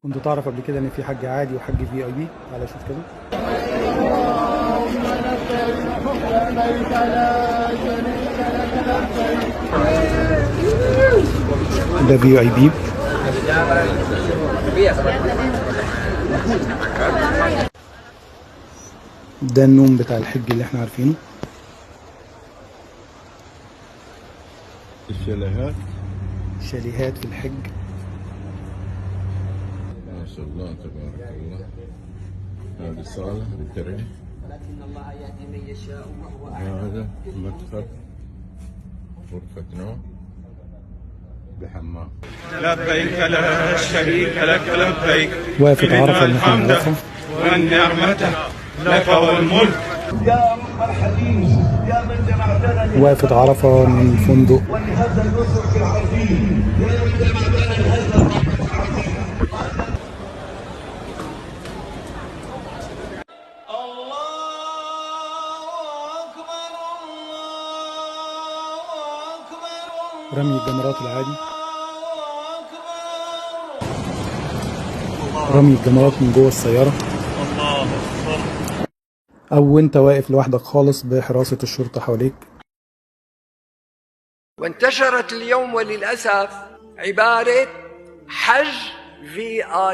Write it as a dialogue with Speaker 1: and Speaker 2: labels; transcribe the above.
Speaker 1: كنت تعرف قبل كده ان في حج عادي وحج VIP؟ تعالى شوف كده. ده VIP. ده النوم بتاع الحج اللي احنا عارفينه.
Speaker 2: الشاليهات،
Speaker 1: شاليهات في الحج.
Speaker 2: ما شاء الله تبارك الله. هذه صالة للتريح. هذا مدخل غرفة نوم بحمام.
Speaker 3: لبيك لا شريك لك لبيك.
Speaker 1: وقفة عرفة اللي احنا
Speaker 3: الحمد
Speaker 1: نعرفها.
Speaker 3: والنعمة لك والملك.
Speaker 4: يا رب الحليم، يا من جمعتنا
Speaker 1: وقفة عرفة من فندق.
Speaker 4: ولهذا النسك العظيم، يا من جمعتنا لهذا الرب العظيم.
Speaker 1: رمي الجمرات العادي. رمي الجمرات من جوه السيارة. أو وأنت واقف لوحدك خالص بحراسة الشرطة حواليك.
Speaker 5: وانتشرت اليوم وللأسف عبارة حج VIP.